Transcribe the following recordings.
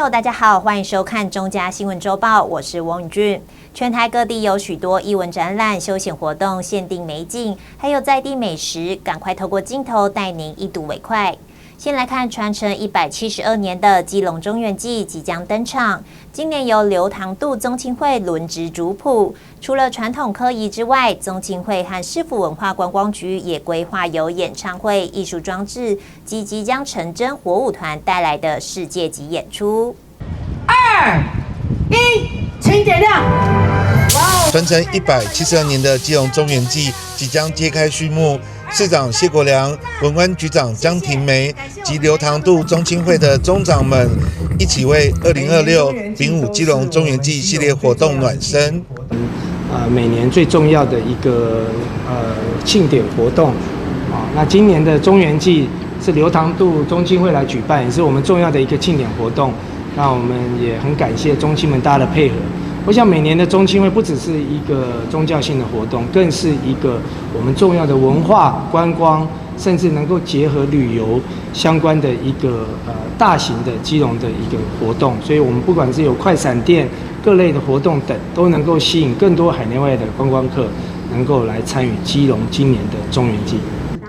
友，大家好，歡迎收看中嘉新聞週報，我是王宇俊。全台各地有許多藝文展覽、休閒活動、限定美景，還有在地美食，趕快透過鏡頭帶您一睹為快。先來看傳承172年的基隆中元祭即將登場，今年由劉唐渡宗親會輪值主普。除了傳統科儀之外，宗親會和市府文化觀光局也規劃有演唱會、藝術裝置及即將成真火舞團帶來的世界級演出。二一，請點亮。傳承172年的基隆中元祭即將揭開序幕。市長謝國樑、文管局長江婷梅及劉唐渡宗親會的宗長們一起為2026丙午基隆中元祭系列活動暖身。每年最重要的一個慶典活動啊，那今年的中元祭是劉唐渡宗親會來舉辦，也是我們重要的一個慶典活動。那我們也很感謝宗親們大家的配合。我想每年的宗親會不只是一個宗教性的活動，更是一個我們重要的文化觀光，甚至能夠結合旅遊相關的一個大型的基隆的一個活動。所以，我們不管是有快閃店、各類的活動等，都能夠吸引更多海內外的觀光客能夠來參與基隆今年的中元祭。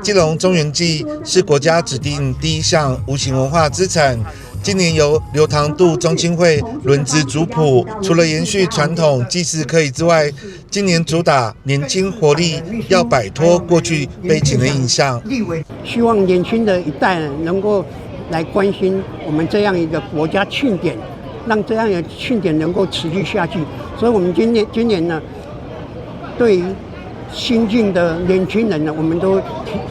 基隆中元祭是國家指定第一項無形文化資產。今年由劉唐渡宗親會輪值主普，除了延續傳統祭祀科儀之外，今年主打年輕活力，要擺脫過去悲情的印象。希望年輕的一代能夠來關心我們這樣一個國家慶典，讓這樣的慶典能夠持續下去。所以，我們今年呢，對於新進的年輕人呢，我們都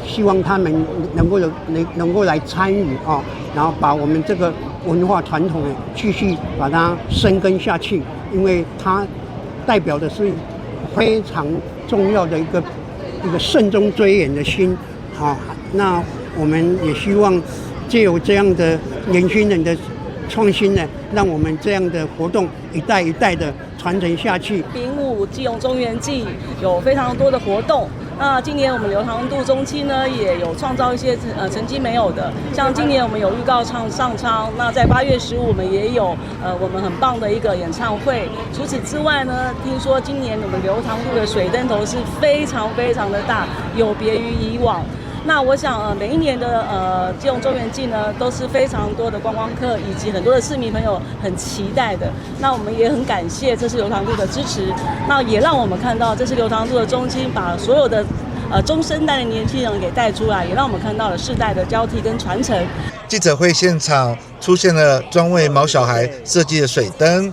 希望他們能夠來參與啊，然後把我們這個文化傳統呢，繼續把它深耕下去，因為它代表的是非常重要的一個慎終追遠的心。好，那我們也希望借由這樣的年輕人的創新呢，讓我們這樣的活動一代一代的傳承下去。丙午基隆中元祭有非常多的活動。那今年我們劉唐渡宗親呢，也有創造一些曾經沒有的，像今年我們有預告唱上倉，那在8月15我們也有我們很棒的一個演唱會。除此之外呢，聽說今年我們劉唐渡的水燈頭是非常非常的大，有別於以往。那我想每一年的基隆中元祭呢，都是非常多的觀光客以及很多的市民朋友很期待的。那我們也很感謝這次劉唐渡的支持，那也讓我們看到這次劉唐渡的宗親把所有的中生代的年輕人給帶出來，也讓我們看到了世代的交替跟傳承。記者會現場出現了專為毛小孩設計的水燈，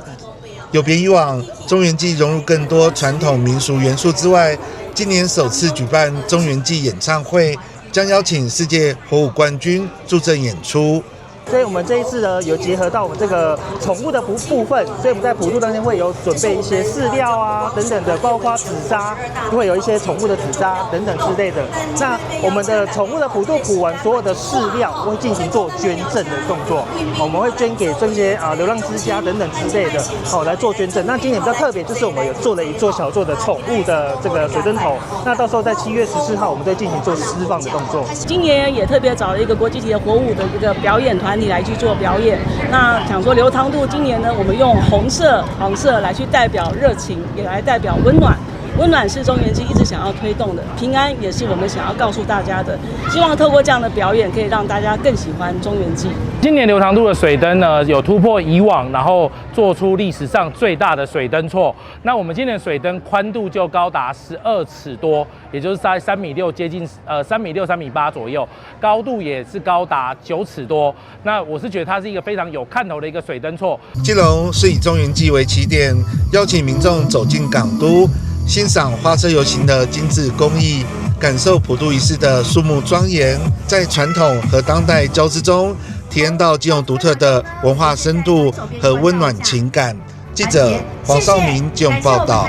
有別以往中元祭融入更多傳統民俗元素之外，今年首次舉辦中元祭演唱會，將邀請世界火舞冠軍助陣演出。所以，我們這一次呢，有結合到我們這個寵物的部分，所以我們在普渡當天會有準備一些飼料啊等等的，包括紙紮，會有一些寵物的紙紮等等之類的。那我們的寵物的普渡普完所有的飼料，會進行做捐贈的動作，我們會捐給這些啊流浪之家等等之類的，哦來做捐贈。那今年比較特別，就是我們有做了一座小座的寵物的這個水燈頭，那到時候在7月14號，我們會進行做施放的動作。今年也特別找了一個國際級的火舞的一個表演團體來去做表演。那想說劉唐渡今年呢，我們用紅色、黃色來去代表熱情，也來代表溫暖。溫暖是中元祭一直想要推動的，平安也是我們想要告訴大家的。希望透過這樣的表演，可以讓大家更喜歡中元祭。今年劉唐渡的水燈呢，有突破以往，然後做出歷史上最大的水燈厝。那我們今年水燈寬度就高達12尺多，也就是在3米6，接近3米6、3米8左右，高度也是高達9尺多。那我是覺得它是一個非常有看頭的一個水燈厝。基隆是以中元祭為起點，邀請民眾走進港都，欣賞花車遊行的精緻工藝，感受普渡儀式的肅穆莊嚴，在傳統和當代交織中，體驗到基隆獨特的文化深度和溫暖情感。記者黃少明基隆報道。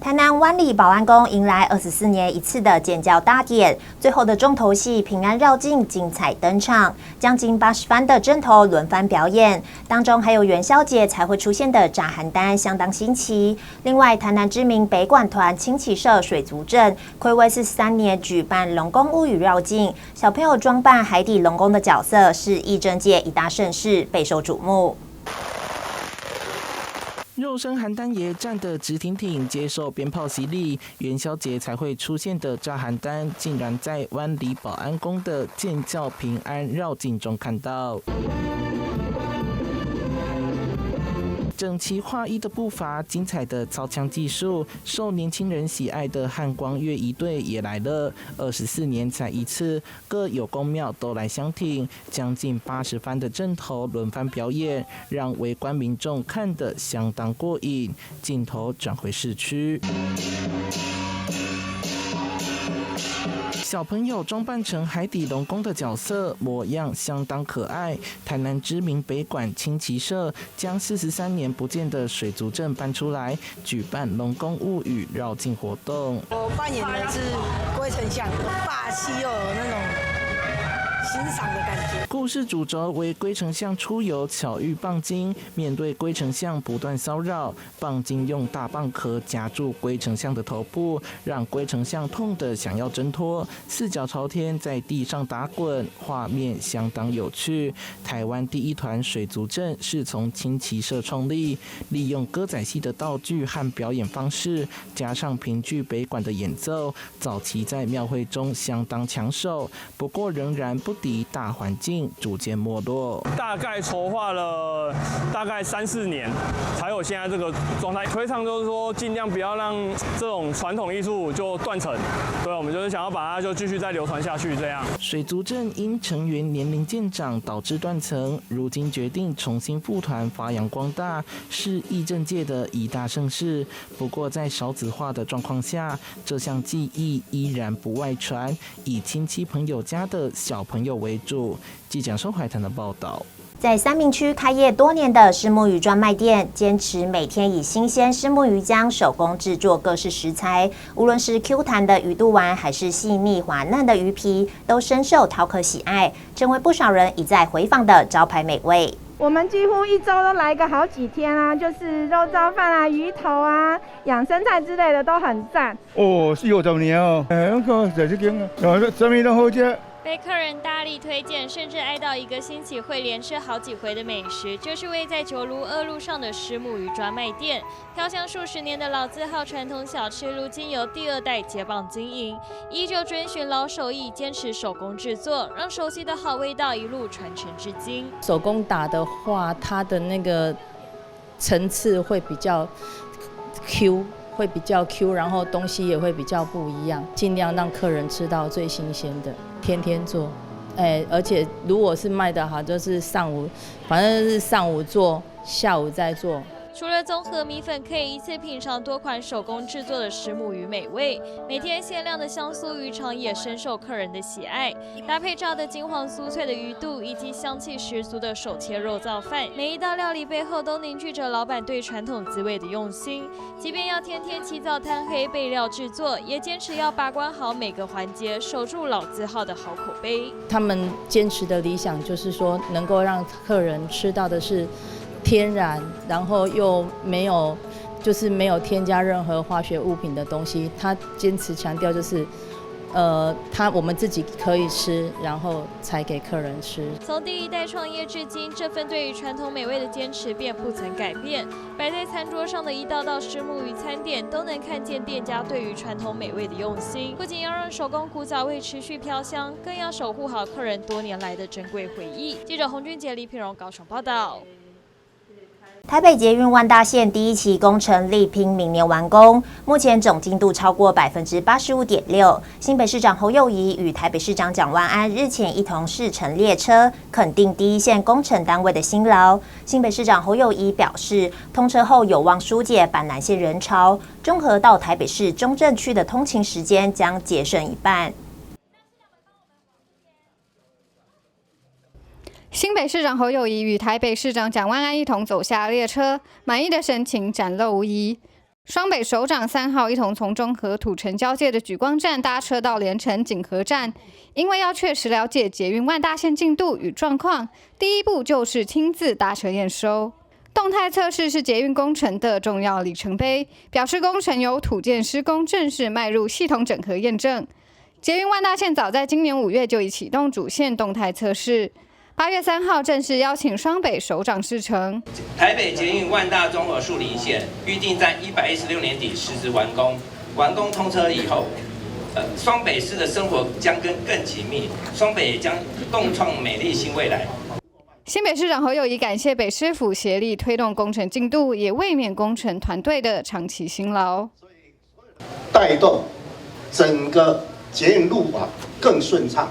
台南灣里保安宮迎來24年一次的建醮大典，最後的重頭戲平安繞境精彩登場，將近80番的陣頭輪番表演，當中還有元宵節才會出現的炸寒單，相當新奇。另外，台南知名北管團輕騎社水族陣，睽違43年舉辦龍宮物語繞境，小朋友裝扮海底龍宮的角色，是藝陣界一大盛事，備受矚目。肉身寒單爺站得直挺挺，接受鞭炮洗禮。元宵節才會出現的炸寒單，竟然在灣里保安宮的建醮平安繞境中看到。整齊劃一的步伐，精彩的操槍技術，受年輕人喜愛的漢光樂儀隊也來了。24年才一次，各有宮廟都來相挺，將近80番的陣頭輪番表演，讓圍觀民眾看得相當過癮。鏡頭轉回市區。小朋友裝扮成海底龍宮的角色，模樣相當可愛。台南知名北管輕騎社將43年不見的水族陣搬出來，舉辦龍宮物語繞境活動。我扮演的是龜丞相，霸氣又有那種欣賞的感覺。故事主軸為龜丞相出遊巧遇蚌精，面對龜丞相不斷騷擾，蚌精用大蚌殼夾住龜丞相的頭部，讓龜丞相痛得想要掙脫，四腳朝天在地上打滾，畫面相當有趣。台灣第一團水族陣是從輕騎社創立，利用歌仔戲的道具和表演方式，加上評劇北管的演奏，早期在廟會中相當搶手，不過仍然不敵大環境，逐漸沒落。大概籌劃了大概三四年，才有現在這個狀態。推倡就是說，盡量不要讓這種傳統藝術就斷層。對，我們就是想要把它就繼續再流傳下去，這樣。水族陣因成員年齡漸長導致斷層，如今決定重新復團發揚光大，是藝陣界的一大盛事。不過在少子化的狀況下，這項技藝依然不外傳，以親戚朋友家的小朋友為主。記者收懷談的報道。在三民區開業多年的虱目魚專賣店，堅持每天以新鮮虱目魚漿手工製作各式食材，無論是 Q 彈的魚肚丸，還是細膩滑嫩的魚皮，都深受饕客喜愛，成為不少人一再回訪的招牌美味。我們幾乎一週都來個好幾天啊，就是肉燥飯啊、魚頭啊、養生菜之類的都很讚。哦，四五十年哦，哎，我看在這間啊，啥物攏好食。被客人大力推薦，甚至愛到一個星期會連吃好幾回的美食，就是位在九如二路上的虱目魚專賣店。飄香數十年的老字號傳統小吃，如今由第二代接棒經營，依舊遵循老手藝，堅持手工製作，讓熟悉的好味道一路傳承至今。手工打的話，它的那個層次會比較 Q。會比較 Q，然後東西也會比較不一樣，盡量讓客人吃到最新鮮的，天天做，哎，而且如果是賣得好，就是上午，反正是上午做，下午再做。除了綜合米粉，可以一次品嘗多款手工製作的虱目魚美味。每天限量的香酥魚腸也深受客人的喜愛，搭配炸得金黃酥脆的魚肚以及香氣十足的手切肉燥飯，每一道料理背後都凝聚着老闆對傳統滋味的用心。即便要天天起早貪黑備料製作，也堅持要把關好每個環節，守住老字號的好口碑。他們堅持的理想就是說，能夠讓客人吃到的是天然，然後又沒有，就是沒有添加任何化學物品的東西。他堅持強調就是，他我們自己可以吃，然後才給客人吃。從第一代創業至今，這份對於傳統美味的堅持便不曾改變。擺在餐桌上的一道道虱目魚餐點，都能看見店家對於傳統美味的用心。不僅要讓手工古早味持續飄香，更要守護好客人多年來的珍貴回憶。記者洪俊杰、李品榮高雄報道。台北捷運萬大線第一期工程力拼明年完工，目前總進度超過85.6%。新北市長侯友宜與台北市長蔣萬安日前一同試乘列車，肯定第一線工程單位的辛勞。新北市長侯友宜表示，通車後有望疏解板南線人潮，中和到台北市中正區的通勤時間將節省一半。新北市長侯友宜與台北市長蔣萬安一同走下列車，滿意的神情展露無遺。雙北首長3號一同從中和土城交界的莒光站搭車到連城錦和站，因為要確實了解捷運萬大線進度與狀況，第一步就是親自搭車驗收。動態測試是捷運工程的重要里程碑，表示工程由土建施工正式邁入系統整合驗證。捷運萬大線早在今年5月就已啟動主線動態測試。8月3號正式邀請雙北首長試乘。台北捷運萬大中和樹林線預定在116年底實質完工，完工通車以後，雙北市的生活將更緊密，雙北也將共創美麗新未來。新北市長侯友宜感謝北市府協力推動工程進度，也慰勉工程團隊的長期辛勞，帶動整個捷運路網更順暢，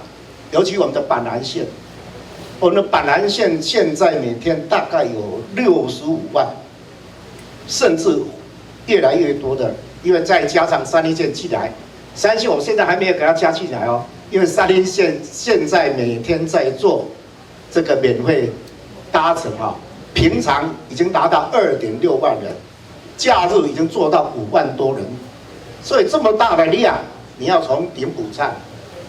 尤其我們的板南線。我們的板南線現在每天大概有65萬，甚至越來越多的，因為再加上三莺線進來，三莺線我現在還沒有給它加進來哦，因為三莺線現在每天在做這個免費搭乘啊，平常已經達到2.6萬人，假日已經做到5萬多人，所以這麼大的量，你要從頂埔站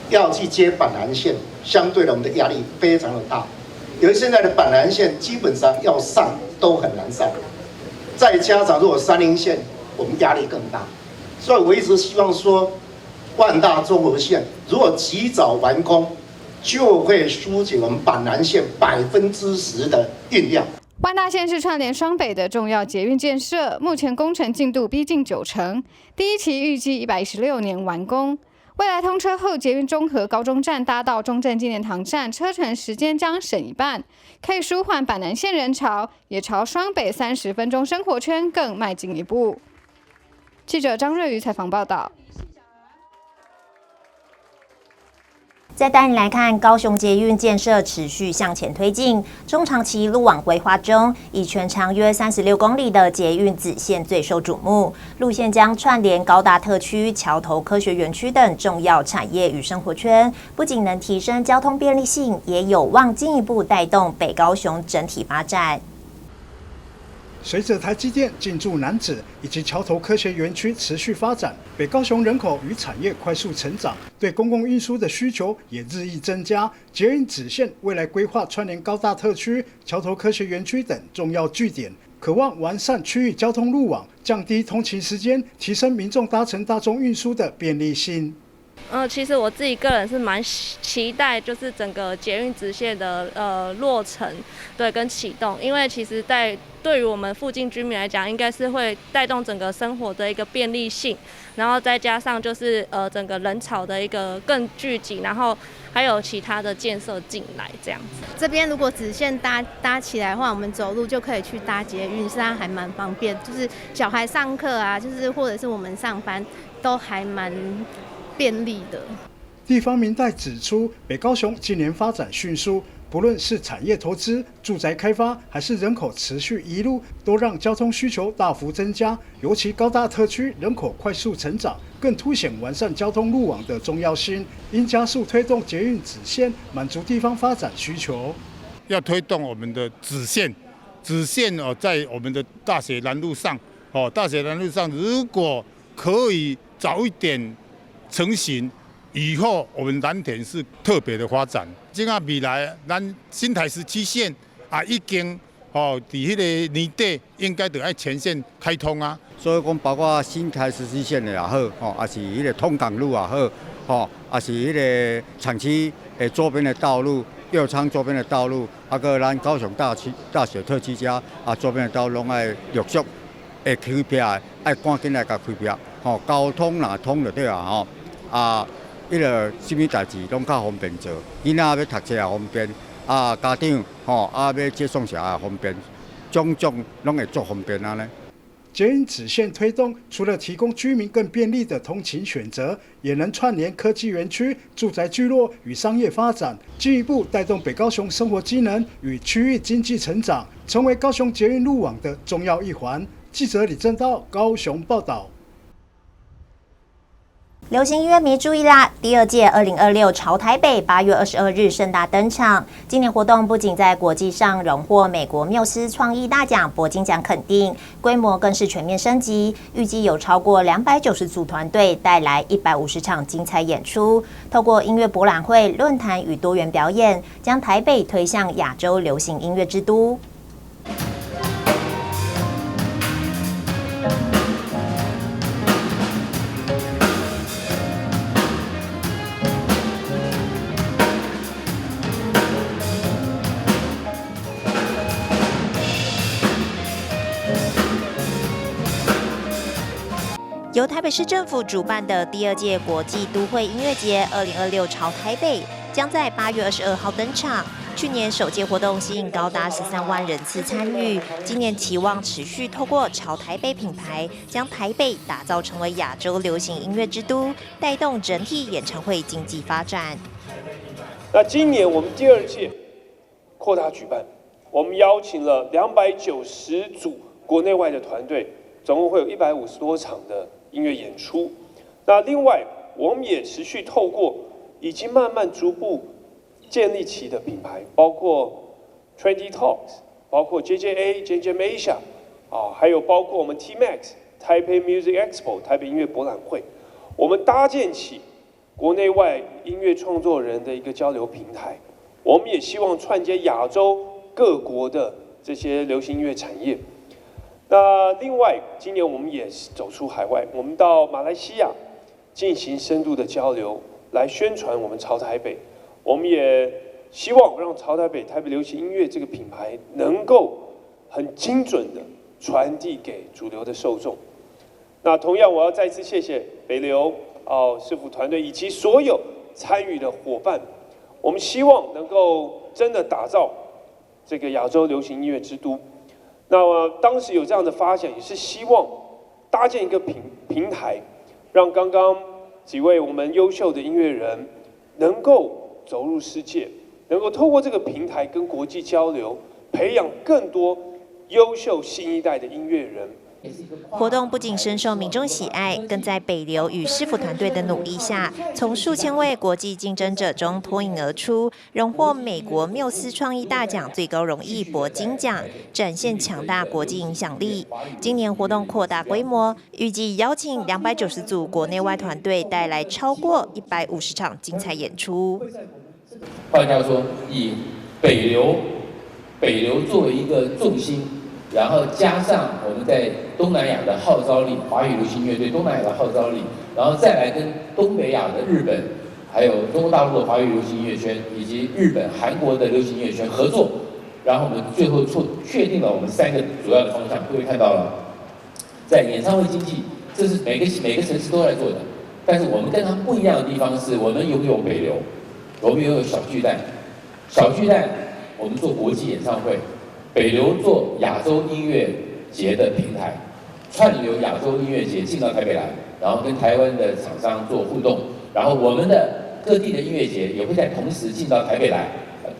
要去接板南線。相對的，我們的壓力非常的大，因為現在的板南線基本上要上都很難上，再加上如果三莺線，我們壓力更大，所以我一直希望說，萬大中和線如果及早完工，就會疏解我們板南線10%的運量。萬大線是串聯雙北的重要捷運建設，目前工程進度逼近9成，第一期預計116年完工。未來通車後，捷運中和高中站搭到中正紀念堂站，車程時間將省一半，可以舒緩板南線人潮，也朝雙北30分鐘生活圈更邁進一步。記者張瑞瑜採訪報道。再帶你來看，高雄捷運建設持續向前推進。中長期路網規劃中，以全長約36公里的捷運紫線最受矚目。路線將串聯高大特區、橋頭科學園區等重要產業與生活圈，不僅能提升交通便利性，也有望進一步帶動北高雄整體發展。隨着台積電進駐楠梓以及橋頭科學園區持續發展，北高雄人口與產業快速成長，對公共運輸的需求也日益增加。捷運紫線未來規劃串聯高大特區、橋頭科學園區等重要據點，可望完善區域交通路網，降低通勤時間，提升民眾搭乘大眾運輸的便利性。其實我自己個人是蠻期待，就是整個捷運紫線的落成，對跟啟動，因為其實在對於我們附近居民來講，應該是會帶動整個生活的一個便利性，然後再加上就是整個人潮的一個更聚集，然後還有其他的建設進來這樣子。這邊如果紫線搭起來的話，我們走路就可以去搭捷運，實際上還蠻方便，就是小孩上課啊，就是或者是我們上班都還蠻便利的。地方民代指出，北高雄近年發展迅速，不論是產業投資、住宅開發，還是人口持續移入，都讓交通需求大幅增加。尤其高大特區人口快速成長，更凸顯完善交通路網的重要性，應加速推動捷運紫線，滿足地方發展需求。要推動我們的紫線，紫線哦，在我們的大學南路上，哦，大學南路上如果可以早一點成型，以後我們藍田是特別的發展。這個未來，咱新台十七線啊，已經哦，佇彼个年底應該就愛全線開通啊。所以講，包括新台十七線的也好，吼，抑是彼个通港路也好，吼，抑是彼个廠區的周邊的道路、右昌周邊的道路，啊，閣咱高雄大區大學特區遮啊周邊的道路，攏愛陸續會開闢的，愛趕緊來共開闢。吼，交通若通就對啊，吼，啊，彼个啥物代誌攏較方便做，囡仔欲讀冊也方便，啊，家長吼啊欲接送小孩也方便，種種攏會足方便按呢。捷運紫線推動，除了提供居民更便利的通勤選擇，也能串聯科技園區、住宅聚落與商業發展，進一步帶動北高雄生活機能與區域經濟成長，成為高雄捷運路網的重要一環。記者李正道高雄報道。流行音乐迷注意啦！第二届2026潮台北8月22日盛大登场。今年活动不仅在国际上荣获美国缪斯创意大奖铂金奖肯定，规模更是全面升级。预计有超过290组团队带来150场精彩演出，透过音乐博览会、论坛与多元表演，将台北推向亚洲流行音乐之都。由台北市政府主办的第二届国际都会音乐节2026潮台北将在8月22号登场。去年首届活动吸引高达13万人次参与，今年期望持续透过潮台北品牌，将台北打造成为亚洲流行音乐之都，带动整体演唱会经济发展。那今年我们第二届扩大举办，我们邀请了290组国内外的团队，总共会有150多场的音乐演出。那另外，我们也持续透过已经慢慢逐步建立起的品牌，包括 Trendy Talks，包括 JJA、JJ Asia，啊，还有包括我们 T Max Taipei Music Expo 台北音乐博览会，我们搭建起国内外音乐创作人的一个交流平台。我们也希望串接亚洲各国的这些流行音乐产业。那另外，今年我们也是走出海外，我们到马来西亚进行深度的交流，来宣传我们潮台北。我们也希望让潮台北、台北流行音乐这个品牌能够很精准的传递给主流的受众。那同样，我要再次谢谢北流哦市府团队以及所有参与的伙伴。我们希望能够真的打造这个亚洲流行音乐之都。那么当时有这样的发想，也是希望搭建一个平台，让刚刚几位我们优秀的音乐人能够走入世界，能够透过这个平台跟国际交流，培养更多优秀新一代的音乐人。活动不仅深受民众喜爱，更在北流与市府团队的努力下，从数千位国际竞争者中脱颖而出，荣获美国缪斯创意大奖最高荣誉铂金奖，展现强大国际影响力。今年活动扩大规模，预计邀请290组国内外团队，带来超过150场精彩演出。换句话说，以北流作为一个重心。然后加上我们在东南亚的号召力，华语流行音乐对东南亚的号召力，然后再来跟东北亚的日本，还有中国大陆的华语流行音乐圈，以及日本、韩国的流行音乐圈合作，然后我们最后确定了我们三个主要的方向。各位看到了，在演唱会经济，这是每个城市都在做的，但是我们跟他们不一样的地方是，我们拥有北流，我们拥有小巨蛋，小巨蛋我们做国际演唱会。北流做亚洲音乐节的平台，串流亚洲音乐节进到台北来，然后跟台湾的厂商做互动，然后我们的各地的音乐节也会在同时进到台北来。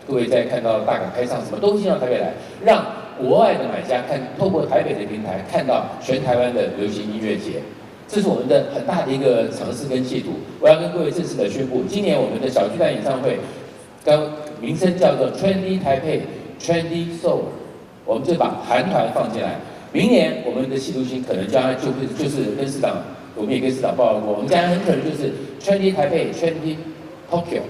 各位在看到大港开唱什么都进到台北来，让国外的买家看，透过台北的平台看到全台湾的流行音乐节，这是我们的很大的一个尝试跟企图。我要跟各位正式的宣布，今年我们的小巨蛋演唱会，刚名称叫做 Trendy Taipei Trendy Seoul。我们就把韩团放进来，明年我们的企图心可能将来就会就是跟市长，我们也跟市长报告过，我们将来很可能就是 Trendy Taipei Trendy Tokyo，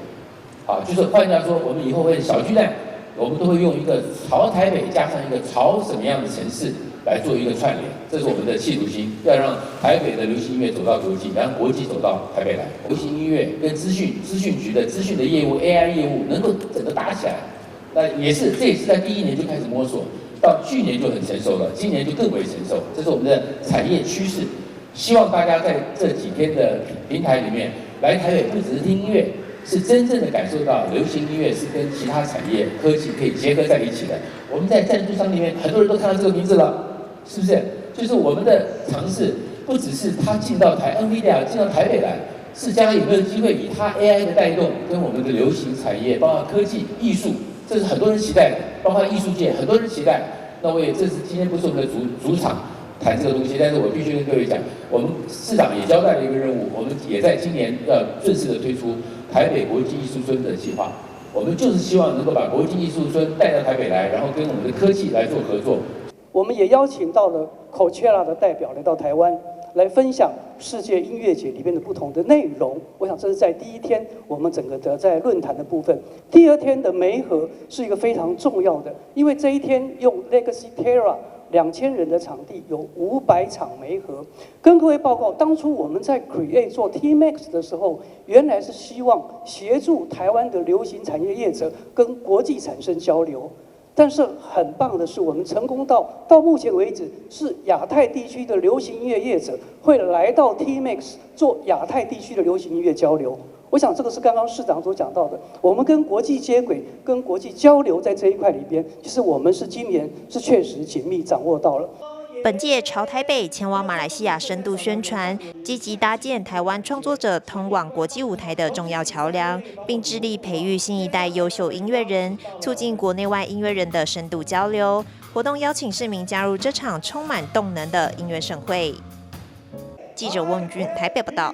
好，就是换句话说，我们以后会小巨蛋，我们都会用一个潮台北加上一个潮什么样的城市来做一个串联，这是我们的企图心，要让台北的流行音乐走到国际，让国际走到台北来。流行音乐跟资讯局的资讯的业务 AI 业务能够整个打起来，那也是这也是在第一年就开始摸索。到去年就很成熟了，今年就更为成熟，这是我们的产业趋势。希望大家在这几天的平台里面来台北，不只是听音乐，是真正的感受到流行音乐是跟其他产业科技可以结合在一起的。我们在赞助商里面，很多人都看到这个名字了，是不是？就是我们的尝试，不只是他进到台 NVIDIA 进到台北来，是将来有没有机会以他 AI 的带动，跟我们的流行产业，包括科技、艺术。这是很多人期待的，包括艺术界很多人期待。那我也这是今天不是我们的主场，谈这个东西，但是我必须跟各位讲，我们市长也交代了一个任务，我们也在今年要正式的推出台北国际艺术村的计划。我们就是希望能够把国际艺术村带到台北来，然后跟我们的科技来做合作。我们也邀请到了 Coachella 的代表来到台湾，来分享世界音乐节里面的不同的内容。我想这是在第一天我们整个的在论坛的部分。第二天的媒合是一个非常重要的，因为这一天用 Legacy Terra 2000人的场地有500场媒合。跟各位报告，当初我们在 create 做 T-Max 的时候，原来是希望协助台湾的流行产业业者跟国际产生交流。但是很棒的是，我们成功到目前为止，是亚太地区的流行音乐业者会来到 T-Max 做亚太地区的流行音乐交流。我想这个是刚刚市长所讲到的，我们跟国际接轨、跟国际交流，在这一块里边，其实我们是今年是确实紧密掌握到了。本届潮台北前往马来西亚深度宣传，积极搭建台湾创作者通往国际舞台的重要桥梁，并致力培育新一代优秀音乐人，促进国内外音乐人的深度交流。活动邀请市民加入这场充满动能的音乐盛会。记者翁俊台北报道。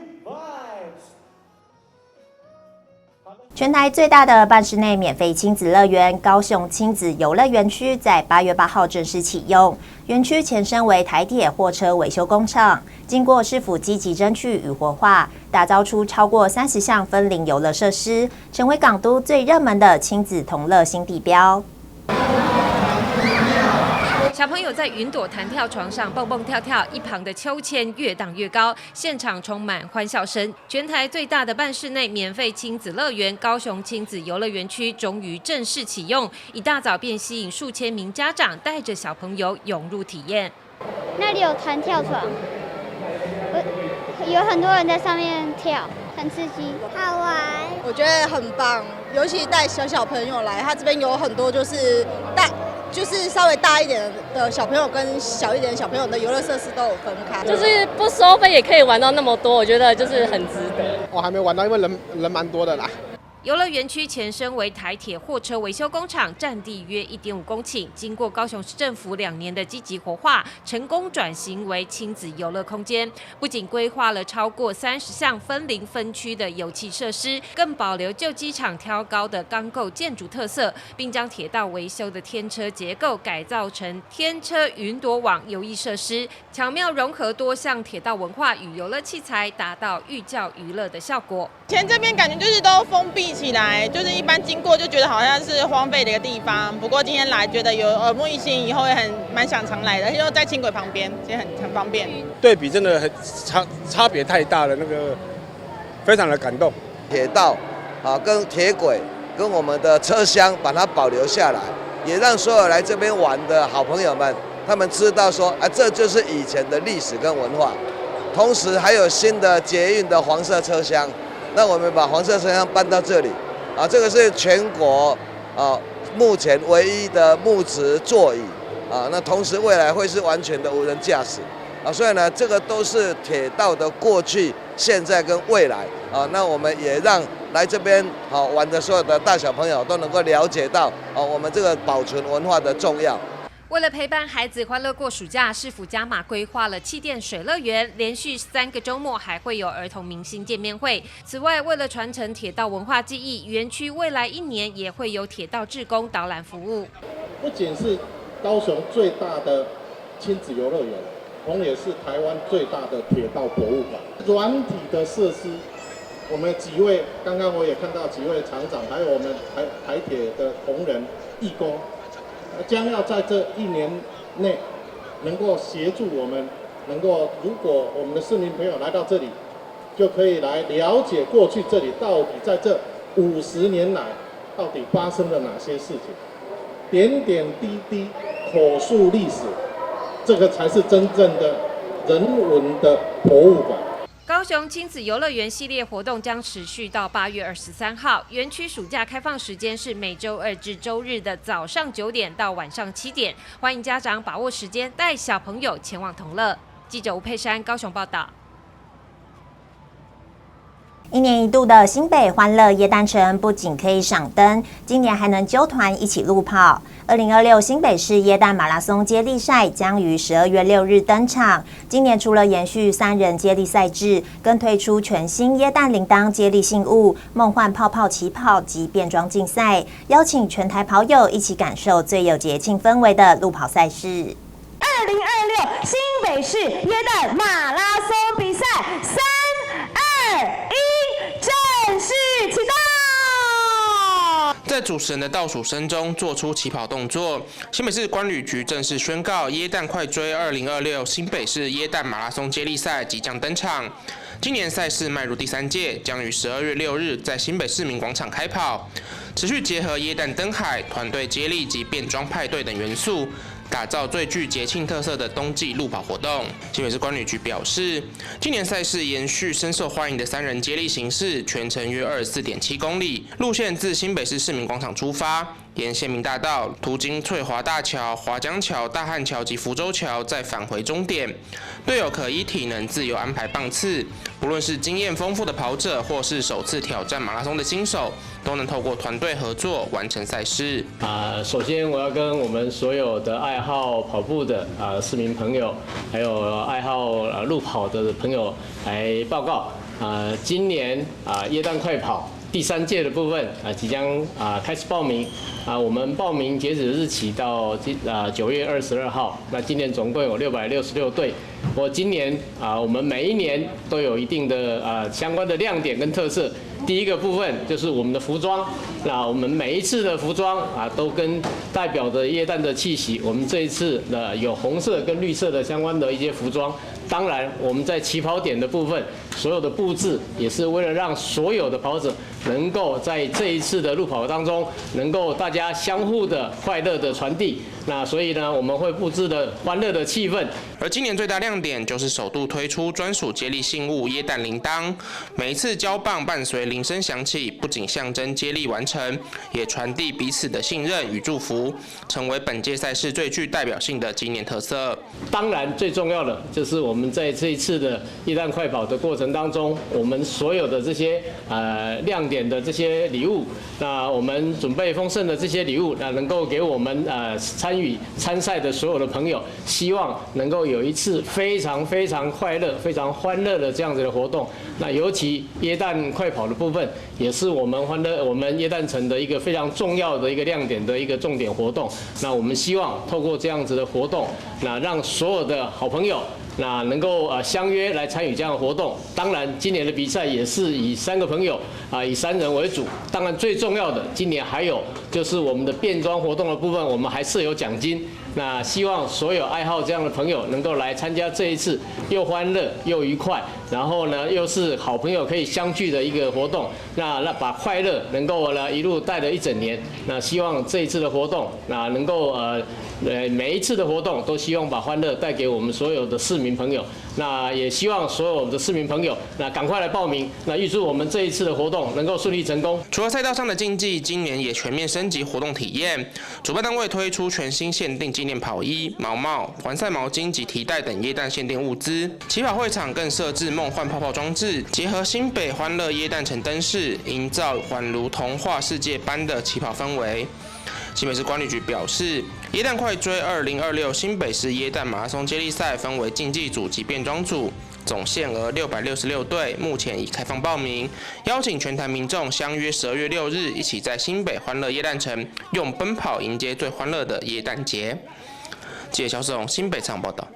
全台最大的半室内免费亲子乐园——高雄亲子游乐园区，在8月8号正式启用。园区前身为台铁货车维修工厂，经过市府积极争取与活化，打造出超过30项分龄游乐设施，成为港都最热门的亲子同乐新地标。小朋友在云朵弹跳床上蹦蹦跳跳，一旁的秋千越荡越高，现场充满欢笑声。全台最大的半室内免费亲子乐园——高雄亲子游乐园区，终于正式启用。一大早便吸引数千名家长带着小朋友涌入体验。那里有弹跳床，有很多人在上面跳，很刺激，好玩。我觉得很棒，尤其带小小朋友来，他这边有很多就是大。就是稍微大一点的小朋友跟小一点的小朋友的游乐设施都有分开，就是不收费也可以玩到那么多，我觉得就是很值得。我还没玩到，因为人蛮多的啦。游乐园区前身为台铁货车维修工厂，占地约1.5公顷。经过高雄市政府2年的积极活化，成功转型为亲子游乐空间。不仅规划了超过30项分龄分区的游憩设施，更保留旧机场挑高的钢构建筑特色，并将铁道维修的天车结构改造成天车云朵网游艺设施，巧妙融合多项铁道文化与游乐器材，达到寓教于乐的效果。前这边感觉就是都封闭起来，就是一般经过就觉得好像是荒废的一个地方。不过今天来觉得有耳目一新，以后也很蛮想常来的，因为在轻轨旁边，其实很方便。对比真的很差别太大了，那个非常的感动。铁道啊，跟铁轨跟我们的车厢把它保留下来，也让所有来这边玩的好朋友们，他们知道说啊，这就是以前的历史跟文化。同时还有新的捷运的黄色车厢。那我们把黄色车厢搬到这里，啊，这个是全国啊目前唯一的木质座椅，啊，那同时未来会是完全的无人驾驶，啊，所以呢，这个都是铁道的过去、现在跟未来，啊，那我们也让来这边好玩的所有的大小朋友都能够了解到，啊，我们这个保存文化的重要。为了陪伴孩子欢乐过暑假，市府加码规划了气垫水乐园，连续3个周末还会有儿童明星见面会。此外，为了传承铁道文化记忆，园区未来一年也会有铁道志工导览服务。不仅是高雄最大的亲子游乐园，同也是台湾最大的铁道博物馆。软体的设施，我们几位刚刚我也看到几位厂长，还有我们台铁的同仁义工，将要在这一年内，能够协助我们，能够如果我们的市民朋友来到这里，就可以来了解过去这里到底在这50年来到底发生了哪些事情，点点滴滴口述历史，这个才是真正的人文的博物馆。高雄亲子游乐园系列活动将持续到8月23号。园区暑假开放时间是每周二至周日的早上9点到晚上7点，欢迎家长把握时间带小朋友前往同乐。记者吴佩珊高雄报道。一年一度的新北欢乐耶诞城不仅可以赏灯，今年还能揪团一起路跑。2026新北市耶诞马拉松接力赛将于12月6日登场。今年除了延续三人接力赛制，更推出全新耶诞铃铛接力信物、梦幻泡泡起跑及变装竞赛，邀请全台跑友一起感受最有节庆氛围的路跑赛事。2026新北市耶诞马拉松比赛，3、2、1，正式启动！在主持人的倒数声中做出起跑动作，新北市观旅局正式宣告耶诞快追2026新北市耶诞马拉松接力赛即将登场。今年赛事迈入第三届，将于12月6日在新北市民广场开跑，持续结合耶诞灯海、团队接力及变装派对等元素，打造最具节庆特色的冬季路跑活动。新北市观旅局表示，今年赛事延续深受欢迎的三人接力形式，全程约24.7公里，路线自新北市市民广场出发，沿县民大道，途经翠华大桥、华江桥、大汉桥及浮洲桥，再返回终点。队友可依体能自由安排棒次，不论是经验丰富的跑者，或是首次挑战马拉松的新手，都能透过团队合作完成赛事。首先我要跟我们所有的爱好跑步的市民朋友，还有爱好路跑的朋友来报告今年耶诞快跑第三届的部分即将开始报名我们报名截止日期到9月22号。那今年总共有666队。我今年我们每一年都有一定的相关的亮点跟特色。第一个部分就是我们的服装，那我们每一次的服装都跟代表的耶诞的气息。我们这一次呢有红色跟绿色的相关的一些服装。当然，我们在起跑点的部分，所有的布置也是为了让所有的跑者能够在这一次的路跑当中，能够大家相互的快乐的传递。那所以呢，我们会布置的欢乐的气氛。而今年最大亮点就是首度推出专属接力信物耶诞铃铛，每一次交棒伴随铃声响起，不仅象征接力完成，也传递彼此的信任与祝福，成为本届赛事最具代表性的纪念特色。当然，最重要的就是我们在这一次的耶诞快跑的过程当中，我们所有的这些亮点的这些礼物，那我们准备丰盛的这些礼物，那能够给我们参与参赛的所有的朋友，希望能够有一次非常非常快乐、非常欢乐的这样子的活动。那尤其耶诞快跑的部分，也是我们欢乐我们耶诞城的一个非常重要的一个亮点的一个重点活动。那我们希望透过这样子的活动，那让所有的好朋友那能够相约来参与这样的活动。当然，今年的比赛也是以三个朋友以三人为主。当然，最重要的，今年还有就是我们的变装活动的部分，我们还设有奖金。那希望所有爱好这样的朋友能够来参加这一次又欢乐又愉快，然后呢又是好朋友可以相聚的一个活动。那把快乐能够呢一路带了一整年。那希望这一次的活动，那能够每一次的活动都希望把欢乐带给我们所有的市民朋友。那也希望所有的市民朋友，那赶快来报名。那预祝我们这一次的活动能够顺利成功。除了赛道上的竞技，今年也全面升级活动体验。主办单位推出全新限定纪念跑衣、毛帽、环赛毛巾及提袋等耶诞限定物资。起跑会场更设置梦幻泡泡装置，结合新北欢乐耶诞城灯饰，营造宛如童话世界般的起跑氛围。新北市管理局表示，耶诞快追2026新北市耶诞马拉松接力赛分为竞技组及变装组，总限额666队，目前已开放报名，邀请全台民众相约12月6日，一起在新北欢乐耶诞城用奔跑迎接最欢乐的耶诞节。记者肖世荣新北场报道。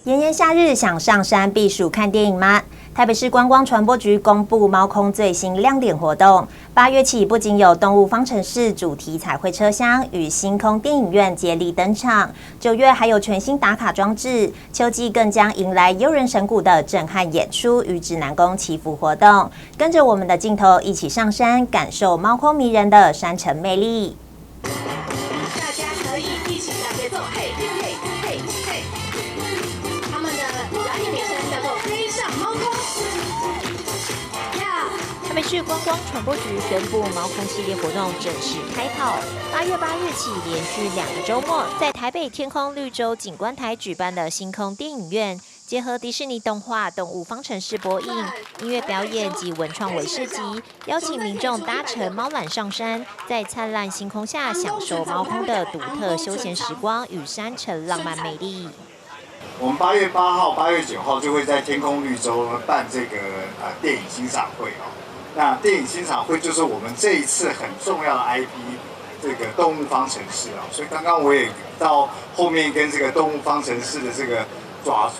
炎炎夏日，想上山避暑看电影吗？台北市观光传播局公布猫空最新亮点活动，8月起不仅有动物方城市主题彩绘车厢与星空电影院接力登场，9月还有全新打卡装置，秋季更将迎来悠人神谷的震撼演出与指南宫祈福活动。跟着我们的镜头一起上山，感受猫空迷人的山城魅力。大家可以一起来节奏，嘿嘿嘿嘿。他们的表演名称叫做“飞上猫空”。台北市观光传播局宣布，猫空系列活动正式开跑。8月8日起，连续2个周末，在台北天空绿洲景观台举办的星空电影院，结合迪士尼动画《动物方城市》播映、音乐表演及文创微市集，邀请民众搭乘猫缆上山，在灿烂星空下享受猫空的独特休闲时光与山城浪漫美丽。我们8月8号、8月9号就会在天空绿洲办这个电影欣赏会哦。那电影欣赏会就是我们这一次很重要的 IP，这个动物方城市啊。所以刚刚我也到后面跟这个动物方城市的这个爪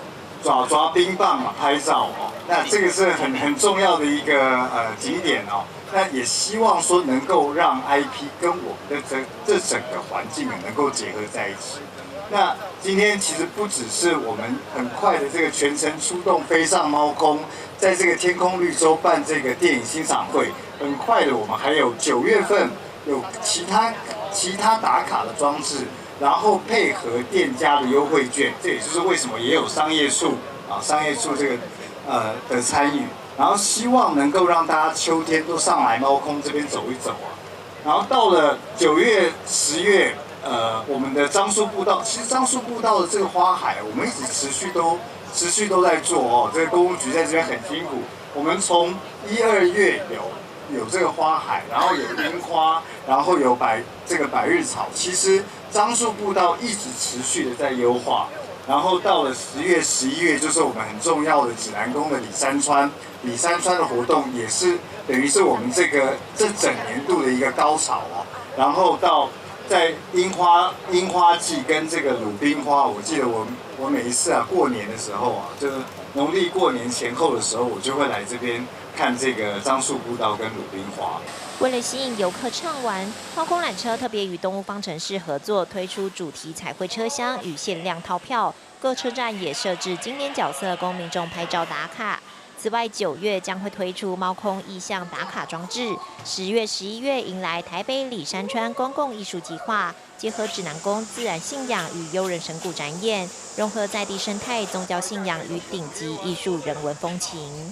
爪爪冰棒嘛拍照哦。那这个是很重要的一个景点哦。那也希望说能够让 IP 跟我们的这整个环境能够结合在一起。那今天其实不只是我们很快的这个全程出动飞上猫空，在这个天空绿洲办这个电影欣赏会，很快的我们还有9月份有其他打卡的装置，然后配合店家的优惠券，这也就是为什么也有商业处啊商业处这个的参与，然后希望能够让大家秋天都上来猫空这边走一走啊，然后到了9月10月。我们的樟树步道，其实樟树步道的这个花海，我们一直持续都在做哦。这个公务局在这边很辛苦。我们从一二月有这个花海，然后有樱花，然后有这个百日草。其实樟树步道一直持续的在优化，然后到了10月、11月，就是我们很重要的指南宫的李山川的活动，也是等于是我们这整年度的一个高潮哦。然后到在樱花季跟这个鲁冰花，我记得我每一次啊过年的时候啊，就是农历过年前后的时候，我就会来这边看这个樟树步道跟鲁冰花。为了吸引游客畅玩，猫空缆车特别与动物方城市合作，推出主题彩绘车厢与限量套票。各车站也设置经典角色供民众拍照打卡。此外，9月将会推出猫空意象打卡装置，10月、11月迎来台北里山川公共艺术计划，结合指南宫自然信仰与悠人神鼓展演，融合在地生态、宗教信仰与顶级艺术人文风情。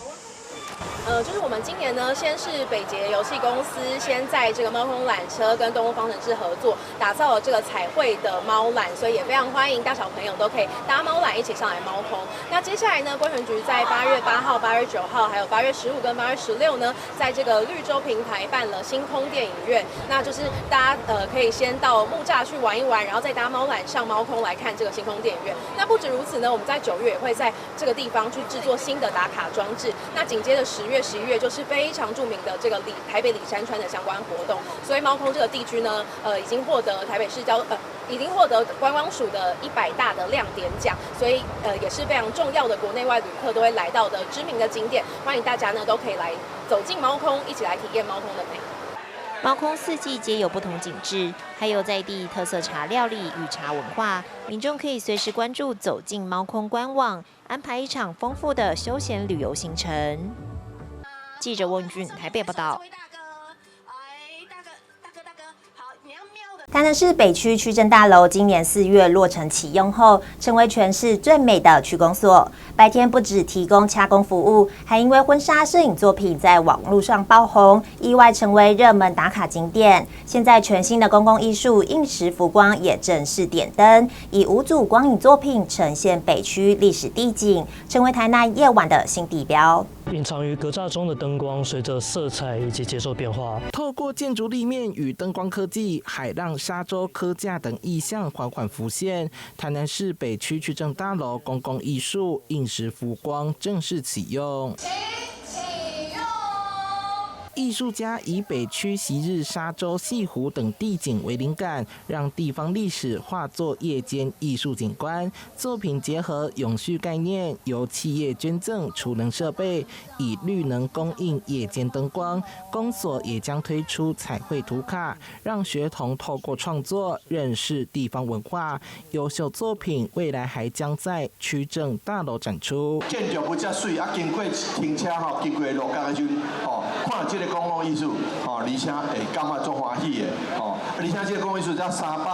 就是我们今年呢，先是北捷游戏公司先在这个猫空缆车跟动物方城市合作，打造了这个彩绘的猫缆，所以也非常欢迎大小朋友都可以搭猫缆一起上来猫空。那接下来呢，观传局在8月8号、8月9号，还有8月15跟8月16呢，在这个绿洲平台办了星空电影院，那就是大家可以先到木栅去玩一玩，然后再搭猫缆上猫空来看这个星空电影院。那不止如此呢，我们在9月也会在这个地方去制作新的打卡装置。那紧接着10月、11月就是非常著名的这个台北里山川的相关活动，所以猫空这个地区呢，已经获得观光署的100大的亮点奖，所以也是非常重要的国内外旅客都会来到的知名的景点，欢迎大家呢都可以来走进猫空，一起来体验猫空的美。猫空四季皆有不同景致，还有在地特色茶料理与茶文化，民众可以随时关注走进猫空官网，安排一场丰富的休闲旅游行程。记者温俊台北报道。台南市北区区政大楼今年4月落成启用后，成为全市最美的区公所。白天不只提供洽公服务，还因为婚纱摄影作品在网路上爆红，意外成为热门打卡景点。现在全新的公共艺术映时浮光也正式点灯，以五组光影作品呈现北区历史地景，成为台南夜晚的新地标。隐藏于格栅中的灯光，随着色彩以及节奏变化，透过建筑立面与灯光科技，海浪、沙洲、科架等意象缓缓浮现。台南市北区区政大楼公共艺术映时浮光正式启用。艺术家以北区昔日沙洲、潟湖等地景为灵感，让地方历史化作夜间艺术景观。作品结合永续概念，由企业捐赠储能设备，以绿能供应夜间灯光。公所也将推出彩绘图卡，让学童透过创作认识地方文化。优秀作品未来还将在区政大楼展出。建筑物遮媠，啊，经过停车吼，经过路角的时阵，吼，看這個公共藝術，吼，而且會感覺足歡喜的，吼，而且這個公共藝術才三百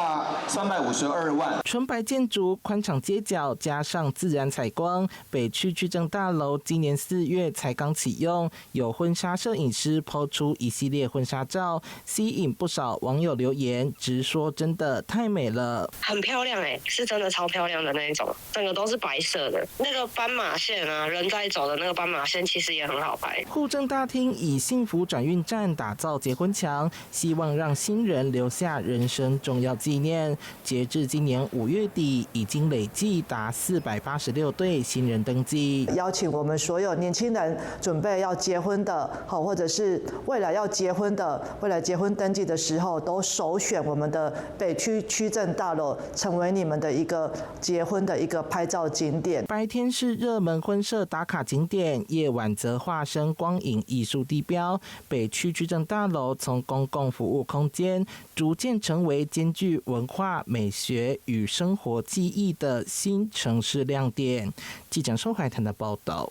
352萬。純白建築、寬敞街角，加上自然採光，北區區政大樓今年4月才剛啟用，有婚紗攝影師拋出一系列婚紗照，吸引不少網友留言，直說真的太美了。很漂亮哎，是真的超漂亮的那一種，整個都是白色的，那個斑馬線啊，人在走的那個斑馬線其實也很好拍。戶政大廳以幸福轉運站打造結婚牆，希望讓新人留下人生重要紀念。截至今年5月底，已經累計達486對新人登記。邀請我們所有年輕人準備要結婚的，好，或者是未來要結婚的，未來結婚登記的時候，都首選我們的北區區政大樓，成為你們的一個結婚的一個拍照景點。白天是熱門婚攝打卡景點，夜晚則化身光影藝術地標。北區區政大樓從公共服務空間，逐漸成為兼具文化、美學與生活記憶的新城市亮點。記者收懷談的報道。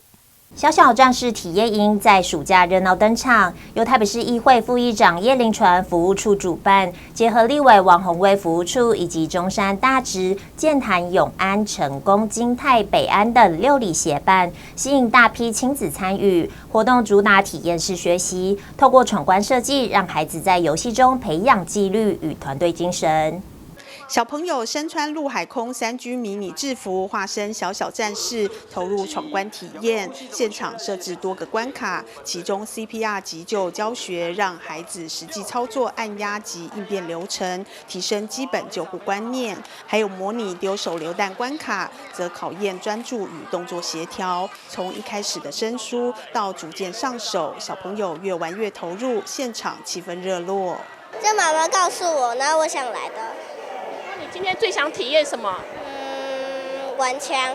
小小戰士體驗營在暑假熱鬧登場，由台北市議會副議長葉林傳服務處主辦，結合立委王鴻薇服務處以及中山、大直、劍潭、永安、成功、金泰、北安等六里協辦，吸引大批親子參與。活動主打體驗式學習，透過闖關設計，讓孩子在遊戲中培養紀律與團隊精神。小朋友身穿陸海空三軍迷你制服，化身小小戰士，投入闖關體驗。現場設置多個關卡，其中 CPR 急救教學，讓孩子實際操作按壓及應變流程，提升基本救護觀念。還有模擬丟手榴彈關卡，則考驗專注與動作協調。從一開始的生疏到逐漸上手，小朋友越玩越投入，現場氣氛熱絡。這媽媽告訴我，然後我想來的。你今天最想體驗什麼？玩槍。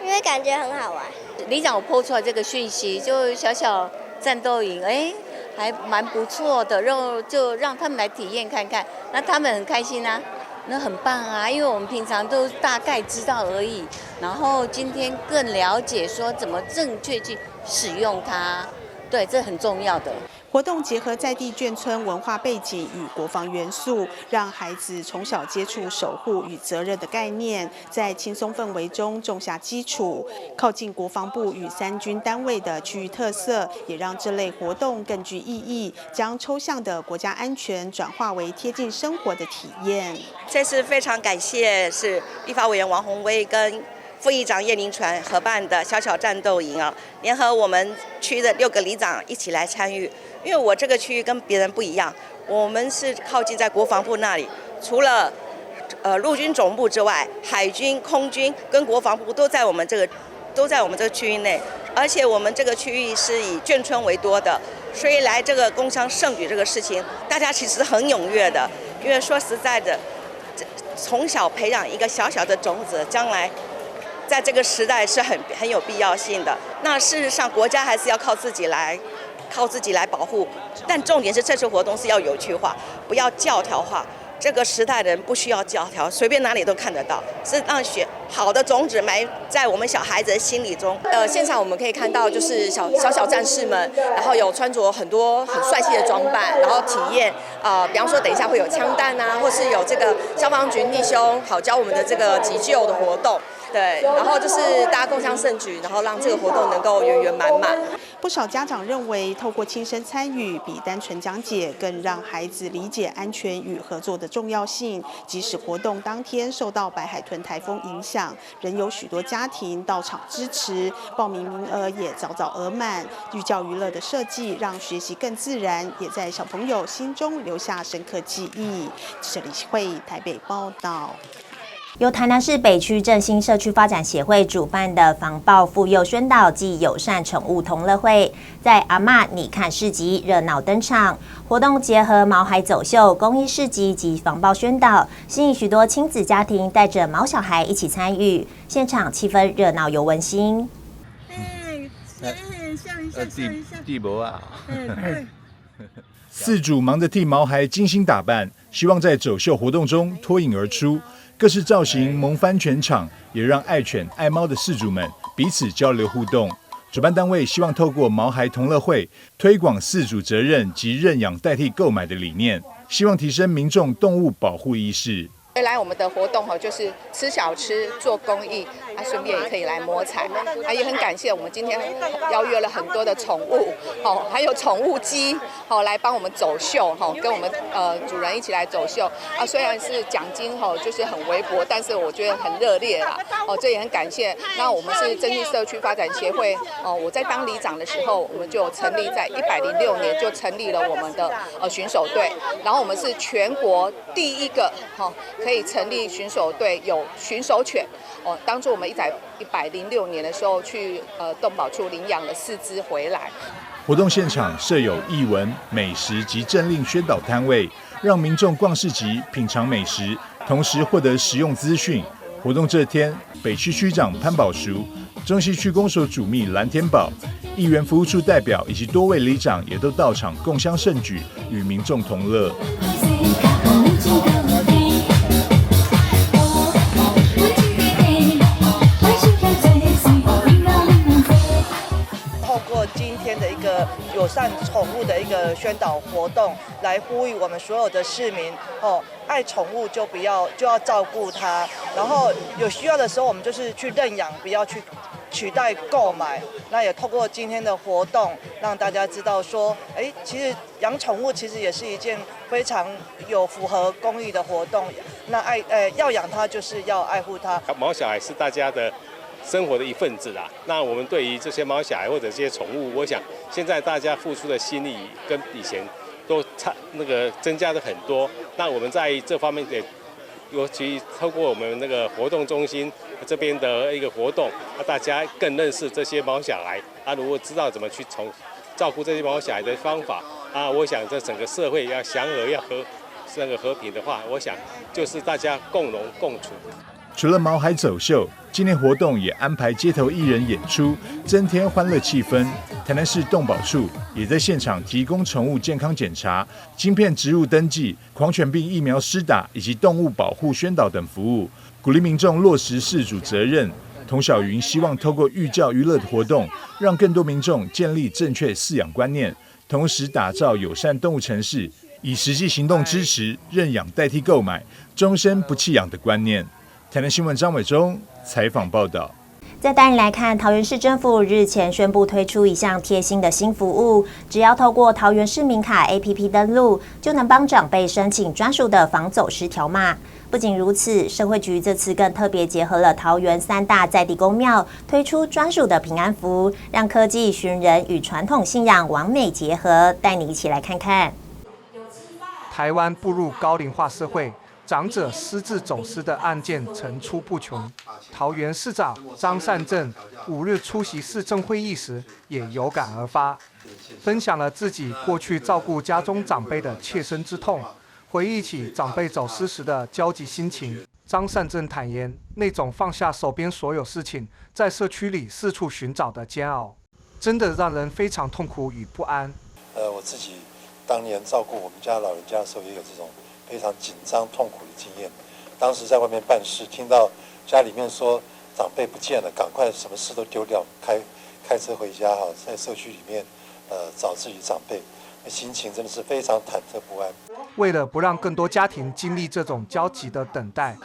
因為感覺很好玩。里長有 po 出來這個訊息，就小小戰鬥營，哎，還蠻不錯的，然後就讓他們來體驗看看，那他們很開心啊，那很棒啊，因為我們平常都大概知道而已，然後今天更了解說怎麼正確去使用它，對，這很重要的。活動結合在地眷村文化背景與國防元素，讓孩子從小接觸守護與責任的概念，在輕鬆氛圍中種下基礎。靠近國防部與三軍單位的區域特色，也讓這類活動更具意義，將抽象的國家安全轉化為貼近生活的體驗。這次非常感謝是立法委員王鴻薇跟副議長葉林傳合辦的小小戰鬥營啊，聯合我們區的6個里長一起來參與。因為我這個區域跟別人不一樣，我們是靠近在國防部那裡，除了陸軍總部之外，海軍、空軍跟國防部都在我們這個都在我們這個區域內，而且我們這個區域是以眷村為多的，所以來這個共襄盛舉這個事情，大家其實很踴躍的。因為說實在的，從小培養一個小小的種子，將來在這個時代是很有必要性的。那事實上，國家還是要靠自己來。靠自己來保護，但重點是這次活動是要有趣化，不要教條化。這個時代的人不需要教條，隨便哪裡都看得到，是讓學好的種子埋在我們小孩子的心裡中。現場我們可以看到，就是小小戰士們，然後有穿着很多很帥氣的裝扮，然後體驗比方說等一下會有槍彈啊，或是有這個消防局弟兄好教我們的這個急救的活動。對，然後就是大家共襄盛舉，然後讓這個活動能夠圓圓滿滿。不少家長認為，透過親身參與，比單純講解更讓孩子理解安全與合作的重要性。即使活動當天受到白海豚颱風影響，仍有許多家庭到場支持，報名名額也早早額滿。寓教於樂的設計，讓學習更自然，也在小朋友心中留下深刻記憶。記者李希慧台北報道。由台南市北區振興社區發展協會主辦的防暴婦幼宣導暨友善寵物同樂會，在阿嬤你看市集熱鬧登場。活動結合毛孩走秀、公益市集及防暴宣導，吸引許多親子家庭帶着毛小孩一起參與，現場氣氛熱鬧又溫馨。飼主忙着替毛孩精心打扮，希望在走秀活動中脫穎而出。各式造型萌翻全場，也讓愛犬愛貓的飼主們彼此交流互動。主辦單位希望透過毛孩同樂會推廣飼主責任及認養代替購買的理念，希望提升民眾動物保護意識。來我們的活動就是吃小吃、做公益，啊，順便也可以來摸彩，啊，也很感謝我們今天邀約了很多的寵物，哦，還有寵物雞，好來幫我們走秀，哈，跟我們主人一起來走秀，啊，雖然是獎金哈就是很微薄，但是我覺得很熱烈啦，哦，這也很感謝。那我們是振興社區發展協會，哦，我在當里長的時候，我們就成立在106年就成立了我們的巡守隊，然後我們是全國第一個，哈。可以成立巡守隊，有巡守犬哦。當初我們106年的時候去動保處領養了4隻回來。活動現場設有藝文、美食及政令宣導攤位，讓民眾逛市集、品嘗美食，同時獲得實用資訊。活動這天，北區區長潘寶淑、中西區公所主秘藍天寶、議員服務處代表以及多位里長也都到場，共襄盛舉，與民眾同樂。透過今天的一個友善寵物的一個宣導活動，來呼籲我們所有的市民哦，愛寵物就不要就要照顧它，然後有需要的時候，我們就是去認養，不要去取代購買。那也透過今天的活動，讓大家知道說，其實養寵物其實也是一件非常有符合公益的活動。那要養它就是要愛護它。毛小孩是大家的生活的一份子啦。那我們對於這些毛小孩或者這些寵物，我想現在大家付出的心力跟以前都差那個增加了很多。那我們在這方面也，尤其透過我們那個活動中心這邊的一個活動，大家更認識這些毛小孩。啊，如果知道怎麼去從照顧這些毛小孩的方法，啊，我想這整個社會要祥和要和那個和平的話，我想就是大家共榮共處。除了毛孩走秀，今年活動也安排街頭藝人演出，增添歡樂氣氛。台南市動保處也在現場提供寵物健康檢查、晶片植入登記、狂犬病疫苗施打以及動物保護宣導等服務，鼓勵民眾落實飼主責任。童小雲希望透過寓教於樂的活動，讓更多民眾建立正確飼養觀念，同時打造友善動物城市，以實際行動支持認養代替購買、終身不棄養的觀念。台南新聞張偉忠採訪報道。再帶你來看，桃園市政府日前宣布推出一項貼心的新服務，只要透過桃園市民卡 APP 登錄，就能幫長輩申請專屬的防走失條碼。不僅如此，社會局這次更特別結合了桃園3大在地宮廟，推出專屬的平安符，讓科技尋人與傳統信仰完美結合。帶你一起來看看。台灣步入高齡化社會。長者私自走失的案件層出不窮。桃園市長張善政5日出席市政會議時，也有感而發，分享了自己過去照顧家中長輩的切身之痛，回憶起長輩走失時的焦急心情。張善政坦言，那種放下手邊所有事情，在社區裡四處尋找的煎熬，真的讓人非常痛苦與不安。我自己當年照顧我們家老人家的時候，也有這種非常緊張痛苦的經驗。當時在外面辦事，聽到家裡面說長輩不見了，趕快什麼事都丟掉，開車回家哈，在社區裡面，找自己長輩，心情真的是非常忐忑不安。為了不讓更多家庭經歷這種焦急的等待，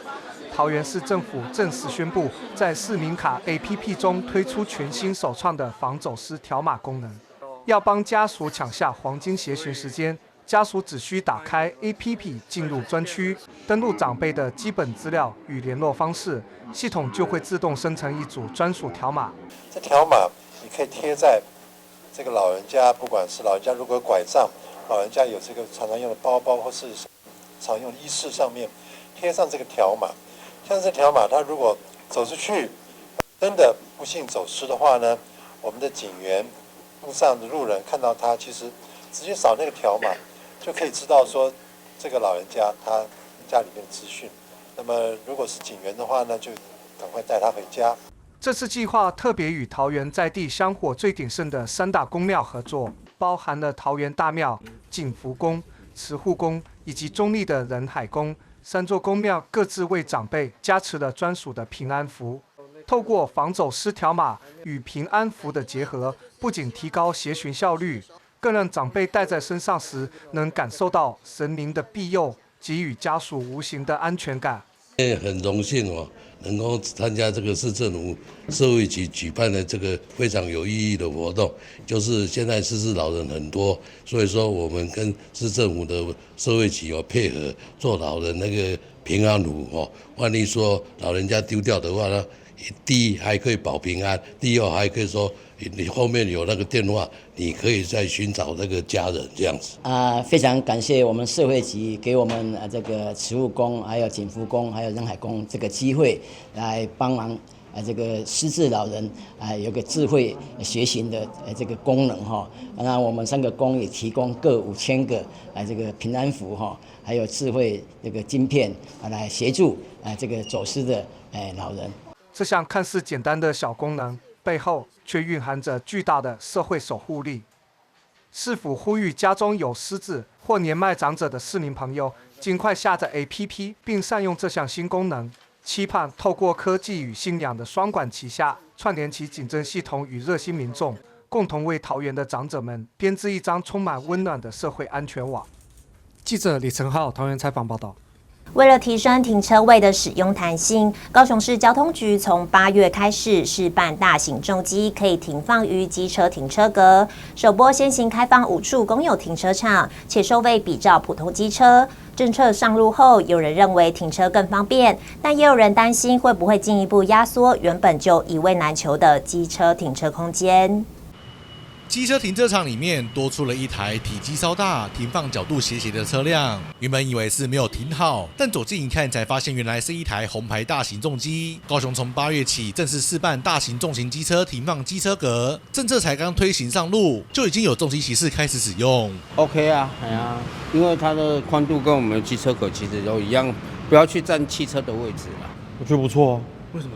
桃園市政府正式宣布，在市民卡 APP 中推出全新首創的防走失條碼功能，要幫家屬搶下黃金協尋時間。家屬只需打開 APP 進入專區，登錄長輩的基本資料與聯絡方式，系統就會自動生成一組專屬條碼。這條碼你可以貼在這個老人家，不管是老人家如果有拐杖，老人家有這個常常用的包包或是常用的衣飾上面，貼上這個條碼。像這條碼，他如果走出去，真的不幸走失的話呢，我們的警員、路上的路人看到他，其實直接掃那個條碼，就可以知道說這個老人家他家裡面的資訊。那麼如果是警員的話呢，就趕快帶他回家。這次計劃特別與桃園在地香火最鼎盛的3大宮廟合作，包含了桃園大廟、景福宮、慈護宮以及中壢的仁海宮3座宮廟，各自為長輩加持了專屬的平安符。透過防走失條碼與平安符的結合，不僅提高協尋效率，更讓長輩戴在身上時能感受到神靈的庇佑，給予家屬無形的安全感。很榮幸哦，能夠參加這個市政府社會局舉辦的這個非常有意義的活動。就是現在失智老人很多，所以說我們跟市政府的社會局有配合做老人那個平安符哦。萬一說老人家丟掉的話呢，第一還可以保平安，第二還可以說你後面有那個電話，你可以再尋找那個家人這樣子。啊，非常感謝我們社會局給我們啊這個慈護宮、還有景福宮、還有仁海宮這個機會來幫忙啊這個失智老人啊有個智慧學習的這個功能哈。那我們三個宮也提供各5000個啊這個平安符哈，還有智慧這個晶片啊來協助啊這個走失的老人。這項看似簡單的小功能，背後卻蘊含着巨大的社會守護力。市府呼籲家中有失智或年邁長者的市民朋友，盡快下載 APP 並善用這項新功能，期盼透過科技與信仰的雙管齊下，串聯起警政系統與熱心民眾，共同為桃園的長者們編織一張充滿溫暖的社會安全網。記者李成浩桃園採訪報道。為了提升停車位的使用彈性，高雄市交通局從8月開始試辦大型重機可以停放於機車停車格，首波先行開放五處公有停車場，且收費比照普通機車。政策上路後，有人認為停車更方便，但也有人擔心會不會進一步壓縮原本就一位難求的機車停車空間。機車停車場裡面多出了一台體積稍大、停放角度斜斜的車輛。原本以為是沒有停好，但走近一看才發現，原來是一台紅牌大型重機。高雄從8月起正式試辦大型重型機車停放機車格，政策才剛推行上路，就已經有重機騎士開始使用。 OK 啊，係啊，因為它的寬度跟我們機車格其實都一樣，不要去佔汽車的位置啦。我覺得不錯啊。為什麼？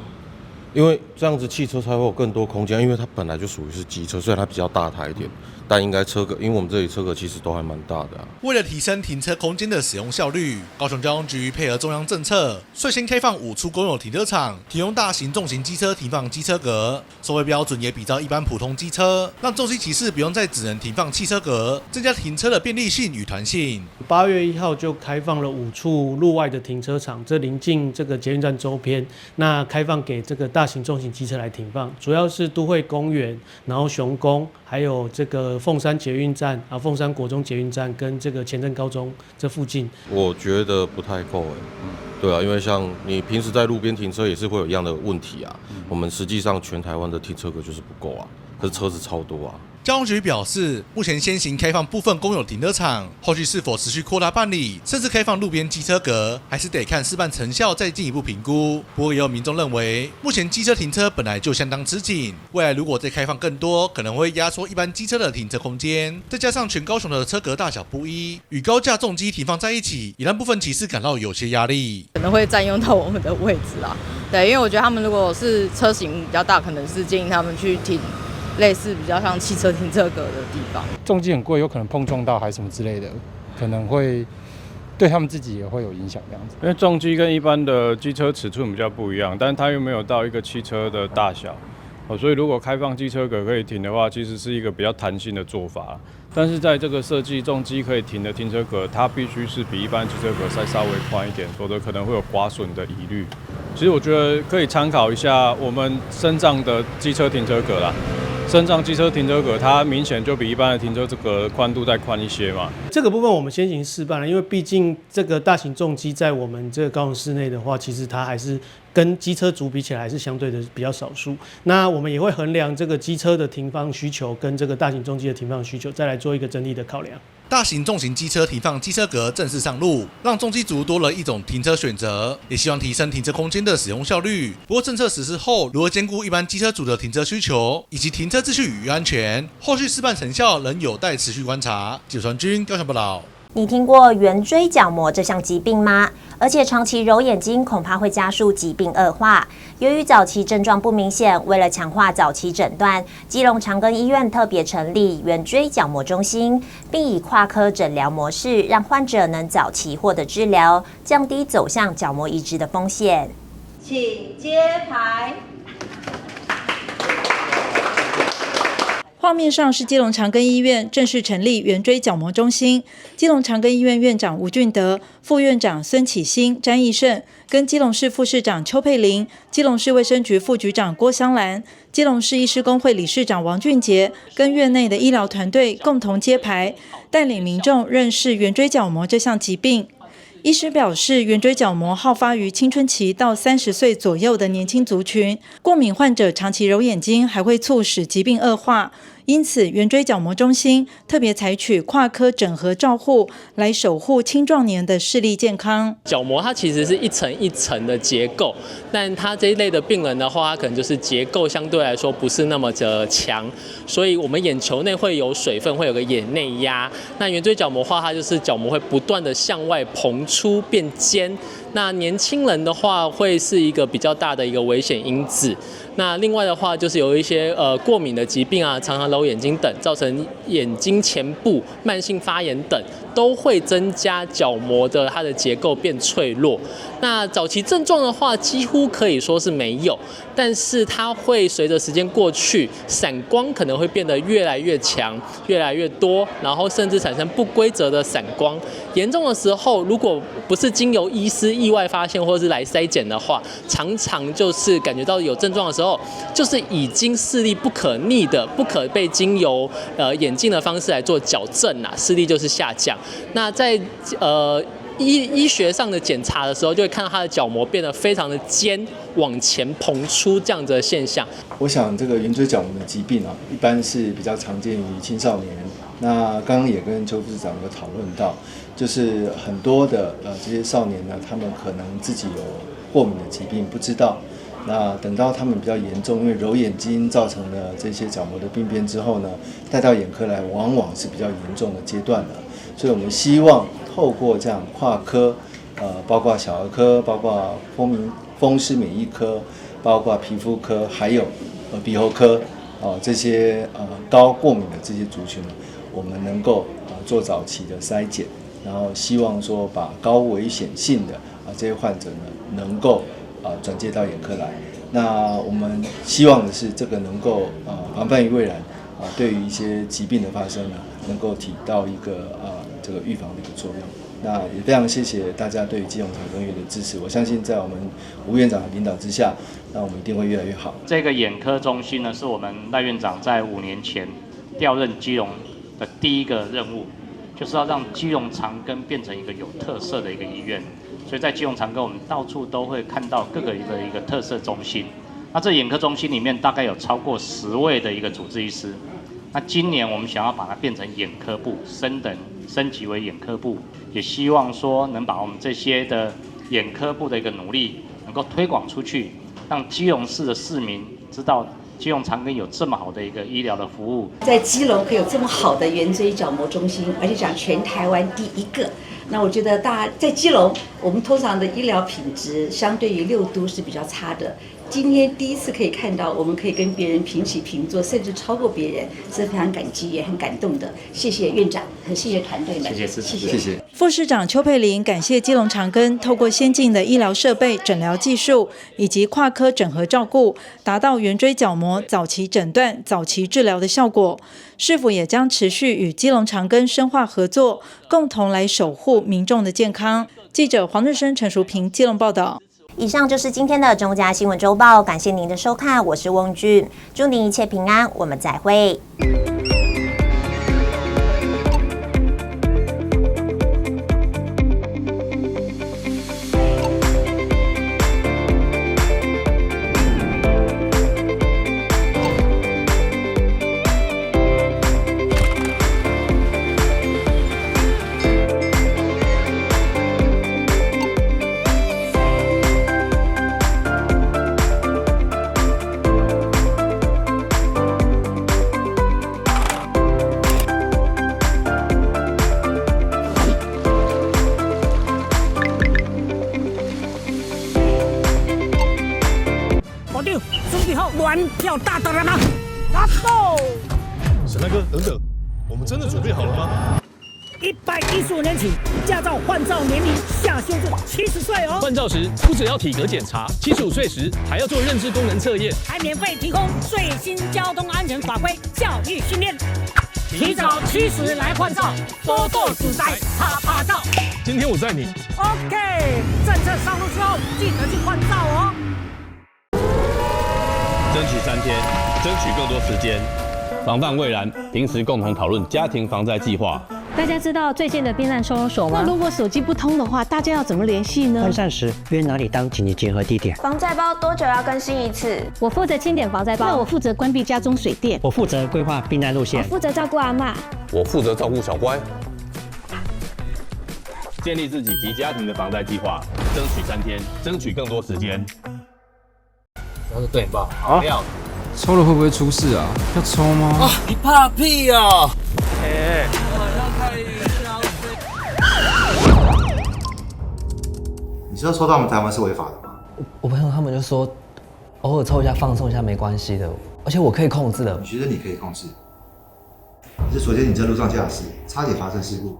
因為這樣子汽車才會有更多空間，因為它本來就屬於是機車，雖然它比較大台一點，但應該車格，因為我們這裡車格其實都還蠻大的啊。為了提升停車空間的使用效率，高雄交通局配合中央政策，率先開放五處公有停車場，提供大型重型機車停放機車格，收費標準也比照一般普通機車，讓重機騎士不用再只能停放汽車格，增加停車的便利性與彈性。8月1號就開放了五處路外的停車場，這鄰近這個捷運站周邊，那開放給這個大型重型機車來停放，主要是都會公園，然後雄宮，還有這個鳳山捷運站啊，鳳山國中捷運站跟這個前鎮高中這附近。我覺得不太夠哎，對啊，因為像你平時在路邊停車也是會有一樣的問題啊。我們實際上全台灣的停車格就是不夠啊，可是車子超多啊。交通局表示，目前先行開放部分公有停車場，後續是否持續擴大辦理，甚至開放路邊機車格，還是得看試辦成效再進一步評估。不過，也有民眾認為，目前機車停車本來就相當吃緊，未來如果再開放更多，可能會壓縮一般機車的停車空間。再加上全高雄的車格大小不一，與高架重機停放在一起，也讓部分騎士感到有些壓力。可能會佔用到我們的位置啊，對，因為我覺得他們如果是車型比較大，可能是建議他們去停類似比較像汽車停車格的地方。重機很貴，有可能碰撞到還是什麼之類的，可能會對他們自己也會有影響這樣子。因為重機跟一般的機車尺寸比較不一樣，但是它又沒有到一個汽車的大小，哦，所以如果開放機車格可以停的話，其實是一個比較彈性的做法。但是在這個設計重機可以停的停車格，它必須是比一般機車格再稍微寬一點，否則可能會有刮損的疑慮。其實我覺得可以參考一下我們深藏的機車停車格啦。深藏機車停車格，它明顯就比一般的停車格寬度再寬一些嘛。這個部分我們先行試辦了，因為畢竟這個大型重機在我們這個高雄市內的話，其實它還是跟機車族比起來還是相對的比較少數。那我們也會衡量這個機車的停放需求跟這個大型重機的停放需求，再來做一個整體的考量。大型重型機車停放機車格正式上路，讓重機族多了一種停車選擇，也希望提升停車空間的使用效率。不過政策實施後，如何兼顧一般機車族的停車需求以及停車秩序與安全，後續試辦成效仍有待持續觀察。記者傳軍高雄報道。你聽過圓錐角膜這項疾病嗎？而且長期揉眼睛恐怕會加速疾病惡化。由於早期症狀不明顯，為了強化早期診斷，基隆長庚醫院特別成立圓錐角膜中心，並以跨科診療模式，讓患者能早期獲得治療，降低走向角膜移植的風險。請揭牌。畫画面上是基隆長庚醫院正式成立圓錐角膜中心，基隆長庚醫院院長吳俊德、副院長孫啟新、詹義勝，跟基隆市副市長邱佩玲、基隆市衛生局副局長郭香蘭、基隆市醫師公會理事長王俊杰，跟院內的醫療團隊共同揭牌，帶領民眾認識圓錐角膜這項疾病。醫師表示，圓錐角膜好發於青春期到30歲左右的年輕族群，過敏患者長期揉眼睛還會促使疾病惡化。因此，圓錐角膜中心特別採取跨科整合照護，來守護青壯年的視力健康。角膜它其實是一層一層的結構，但它這一類的病人的話，它可能就是結構相對來說不是那麼的強，所以我們眼球內會有水分，會有個眼內壓。那圓錐角膜化，它就是角膜會不斷的向外膨出變尖。那年輕人的話，會是一個比較大的一個危險因子。那另外的話，就是有一些過敏的疾病啊，常常揉眼睛等，造成眼睛前部慢性發炎等，都會增加角膜的它的結構變脆弱。那早期症狀的話，幾乎可以說是沒有，但是它會隨着時間過去，散光可能會變得越來越強、越來越多，然後甚至產生不規則的散光。嚴重的時候，如果不是經由醫師意外發現或是來篩檢的話，常常就是感覺到有症狀的時候，就是已經視力不可逆的、不可被經由眼鏡的方式來做矯正啊，視力就是下降。那在醫學上的檢查的時候，就會看到他的角膜變得非常的尖，往前膨出這樣子的現象。我想這個圓錐角膜的疾病啊，一般是比較常見於青少年。那剛剛也跟邱副市長有討論到，就是很多的這些少年呢，他們可能自己有過敏的疾病不知道。那等到他們比較嚴重，因為揉眼睛造成了這些角膜的病變之後呢，帶到眼科來，往往是比較嚴重的階段了。所以我們希望透過這樣跨科，包括小兒科，包括風濕免疫科，包括皮膚科，還有耳鼻喉科，這些高過敏的這些族群，我們能夠做早期的篩檢，然後希望說把高危險性的這些患者呢，能夠轉介到眼科來。那我們希望的是這個能夠防範於未然，對於一些疾病的發生呢，能夠起到一個這個預防的一個作用。那也非常謝謝大家對於基隆長庚醫院的支持，我相信在我們吳院長的領導之下，那我們一定會越來越好。這個眼科中心呢，是我們賴院長在5年前調任基隆的第一個任務，就是要讓基隆長庚變成一個有特色的一個醫院。所以在基隆長庚，我們到處都會看到各個一個特色中心。那這眼科中心裡面大概有超過10位的一個主治醫師。那今年我們想要把它變成眼科部，升級為眼科部，也希望說能把我們這些的眼科部的一個努力能夠推廣出去，讓基隆市的市民知道基隆長庚有這麼好的一個醫療的服務。在基隆可以有這麼好的圓錐角膜中心，而且講全台灣第一個。那我覺得大家在基隆，我們通常的醫療品質相對於6都是比較差的。今天第一次可以看到，我們可以跟別人平起平坐，甚至超過別人，是非常感激也很感動的。謝謝院長，和謝謝團隊們，謝謝，謝謝。副市長邱佩玲感謝基隆長庚透過先進的醫療設備、診療技術以及跨科整合照顧，達到圓錐角膜早期診斷、早期治療的效果。市府也將持續與基隆長庚深化合作，共同來守護民眾的健康。記者黃日升、陳淑平基隆報道。以上就是今天的中嘉新聞週報，感謝您的收看，我是翁俊，祝您一切平安，我們再會。玩票大的了嗎？Let's go！沈大哥，等等，我們真的準備好了嗎？ 115年起，驾照换照年龄下修至70岁哦。换照时不只要体格检查，75岁时还要做认知功能测验，还免费提供最新交通安全法规教育训练。提早70来换照，多多自在趴趴造。今天我载你。 OK，政策上路之后记得去换照哦。争取3天，争取更多时间，防范未然。平时共同讨论家庭防灾计划。大家知道最近的避难收容所吗？那如果手机不通的话，大家要怎么联系呢？分散时约哪里当紧急集合地点？防灾包多久要更新一次？我负责清点防灾包。那我负责关闭家中水电。我负责规划避难路线。我负责照顾阿嬷。我负责照顾小乖。建立自己及家庭的防灾计划，争取三天，争取更多时间。要是对你不好，啊，抽了会不会出事啊？要抽吗？啊，你怕屁哦！哎。你知道抽大麻台湾是违法的吗？我朋友他们就说，偶尔抽一下放松一下没关系的，而且我可以控制的。你觉得你可以控制？可是昨天你在路上驾驶，差点发生事故。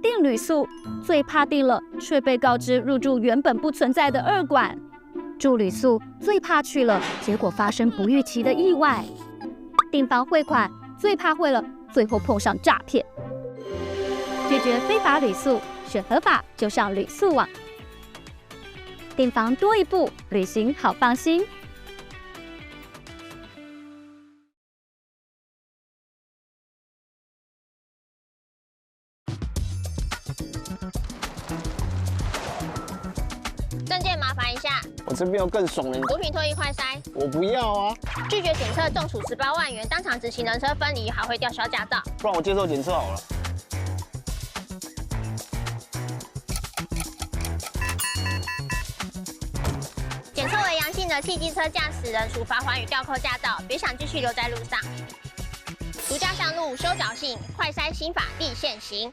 订旅宿最怕订了却被告知入住原本不存在的二馆，住旅宿最怕去了结果发生不预期的意外，订房汇款最怕汇了最后碰上诈骗。拒绝非法旅宿，选合法就上旅宿网。订房多一步，旅行好放心。证件麻烦一下。我这边有更爽的。毒品唾液快筛。我不要啊！拒绝检测，重处18万元，当场执行人车分离，还会吊销驾照。不然我接受检测好了。检测为阳性的汽机车驾驶人，处罚锾与吊扣驾照，别想继续留在路上。毒驾上路休侥幸，快筛新法立现行。